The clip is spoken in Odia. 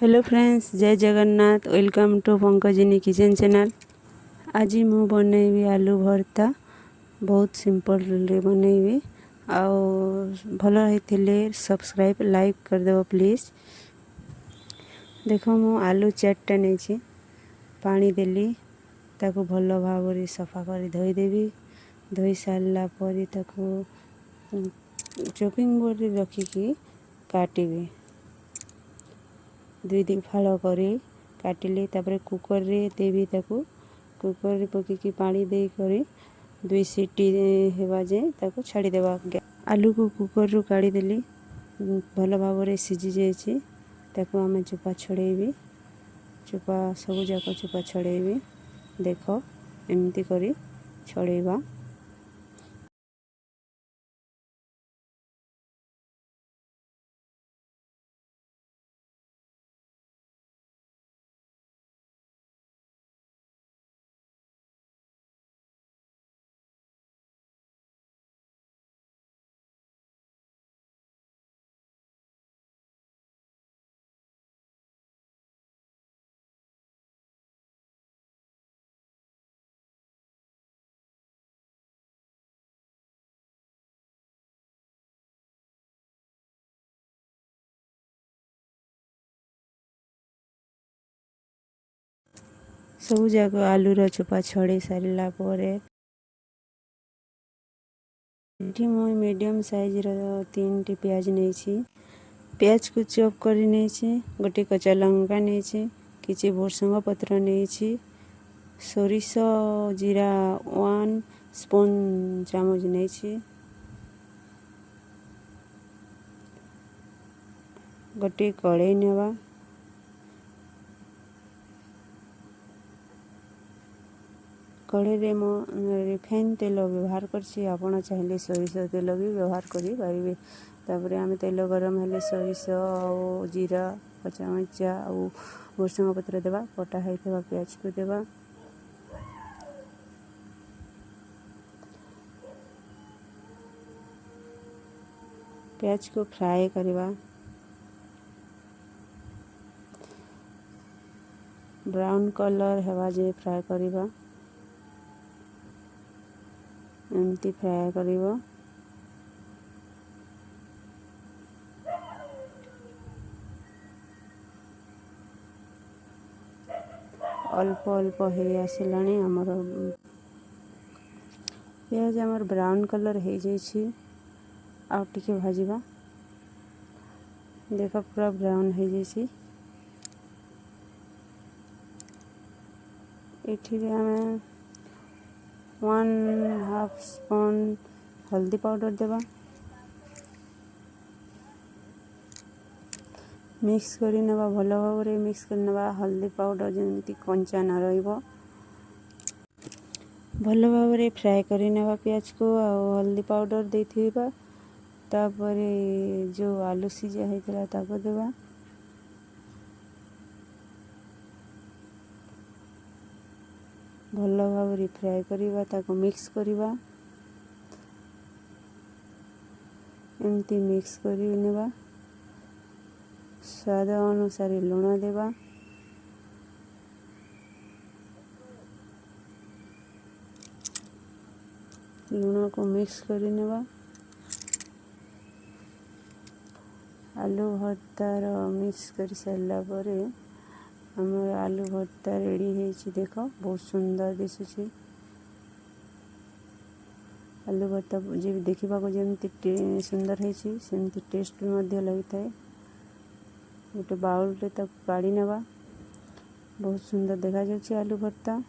Hello friends, Jay Jagannath. Welcome to Pankajini kitchen channel. ଆଜି ମୁଁ ବନେଇବି ଆଲୁ ଭର୍ତ୍ତା। ବହୁତ ସିମ୍ପଲ୍ରେ ବନେଇବି। ଆଉ ଭଲ ହେଇଥିଲେ ସବସ୍କ୍ରାଇବ୍, ଲାଇକ୍ କରିଦେବ ପ୍ଲିଜ୍। ଦେଖ, ମୁଁ ଆଲୁ ଚାରିଟା ନେଇଛି। ପାଣି ଦେଲି, ତାକୁ ଭଲ ଭାବରେ ସଫା କରି ଧୋଇଦେବି। ଧୋଇ ସାରିଲା ପରେ ତାକୁ ଚପିଂ ବୋର୍ଡ଼ରେ ରଖିକି କାଟିବି। ଦୁଇ ଦୁଇ ଫାଳ କରି କାଟିଲି। ତାପରେ କୁକର୍ରେ ଦେବି ତାକୁ। କୁକର୍ରେ ପକେଇକି ପାଣି ଦେଇକରି ଦୁଇ ସିଟି ହେବା ଯାଏଁ ତାକୁ ଛାଡ଼ିଦେବା। ଆଲୁକୁ କୁକର୍ରୁ କାଢ଼ିଦେଲି। ଭଲ ଭାବରେ ସିଝି ଯାଇଛି। ତାକୁ ଆମେ ଚୋପା ଛଡ଼େଇବି। ଚୋପା ସବୁଯାକ ଚୋପା ଛଡ଼େଇବି। ଦେଖ, ଏମିତି କରି ଛଡ଼େଇବା। ସବୁଯାକ ଆଲୁର ଚୋପା ଛଡ଼େଇ ସାରିଲା ପରେ ଏଠି ମୁଁ ମିଡ଼ିୟମ୍ ସାଇଜ୍ର ତିନିଟି ପିଆଜ ନେଇଛି। ପିଆଜକୁ ଚପ୍ କରି ନେଇଛି। ଗୋଟେ କଞ୍ଚା ଲଙ୍କା ନେଇଛି। କିଛି ଭୃସଙ୍ଗ ପତ୍ର ନେଇଛି। ସୋରିଷ ଜିରା 1 ସ୍ପୁନ୍ ଚାମଚ ନେଇଛି। ଗୋଟିଏ କଡ଼େଇ ନେବା। କଢ଼େଇରେ ମୁଁ ରିଫାଇନ୍ ତେଲ ବ୍ୟବହାର କରିଛି। ଆପଣ ଚାହିଁଲେ ସୋରିଷ ତେଲ ବି ବ୍ୟବହାର କରିପାରିବେ। ତାପରେ ଆମେ ତେଲ ଗରମ ହେଲେ ସୋରିଷ ଆଉ ଜିରା, କଞ୍ଚାମରିଚ ଆଉ ଭୃସଙ୍ଗ ପତ୍ର ଦେବା। କଟା ହେଇଥିବା ପିଆଜକୁ ଦେବା। ପିଆଜକୁ ଫ୍ରାଏ କରିବା। ବ୍ରାଉନ୍ କଲର୍ ହେବା ଯାଏ ଫ୍ରାଏ କରିବା। ଏମିତି ଫ୍ରାଏ କରିବ। ଅଳ୍ପ ଅଳ୍ପ ହେଇ ଆସିଲାଣି ଆମର ପିଆଜ। ଆମର ବ୍ରାଉନ୍ କଲର୍ ହେଇଯାଇଛି। ଆଉ ଟିକେ ଭାଜିବା। ଦେଖ, ପୁରା ବ୍ରାଉନ୍ ହେଇଯାଇଛି। ଏଠିରେ ଆମେ 1.5 ସ୍ପୁନ୍ ହଳଦୀ ପାଉଡ଼ର ଦେବା। ମିକ୍ସ କରି ନେବା। ଭଲ ଭାବରେ ମିକ୍ସ କରି ନେବା। ହଳଦୀ ପାଉଡ଼ର ଯେମିତି କଞ୍ଚା ନ ରହିବ। ଭଲ ଭାବରେ ଫ୍ରାଏ କରି ନେବା ପିଆଜକୁ ଆଉ ହଳଦୀ ପାଉଡ଼ର ଦେଇଥିବା। ତାପରେ ଯେଉଁ ଆଲୁ ସିଝା ହେଇଥିଲା, ତାକୁ ଦେବା। ଭଲ ଭାବରେ ଫ୍ରାଏ କରିବା, ତାକୁ ମିକ୍ସ କରିବା। ଏମିତି ମିକ୍ସ କରି ନେବା। ସ୍ୱାଦ ଅନୁସାରେ ଲୁଣ ଦେବା। ଲୁଣକୁ ମିକ୍ସ କରି ନେବା। ଆଲୁ ଭର୍ତ୍ତାର ମିକ୍ସ କରିସାରିଲା ପରେ ଆମର ଆଲୁ ଭର୍ତ୍ତା ରେଡ଼ି ହେଇଛି। ଦେଖ, ବହୁତ ସୁନ୍ଦର ଦିଶୁଛି ଆଲୁ ଭର୍ତ୍ତା। ଯେ ଦେଖିବାକୁ ଯେମିତି ସୁନ୍ଦର ହେଇଛି, ସେମିତି ଟେଷ୍ଟ ବି ମଧ୍ୟ ଲାଗିଥାଏ। ଗୋଟେ ବାଉଲରେ ତାକୁ କାଢ଼ି ନେବା। ବହୁତ ସୁନ୍ଦର ଦେଖାଯାଉଛି ଆଲୁ ଭର୍ତ୍ତା।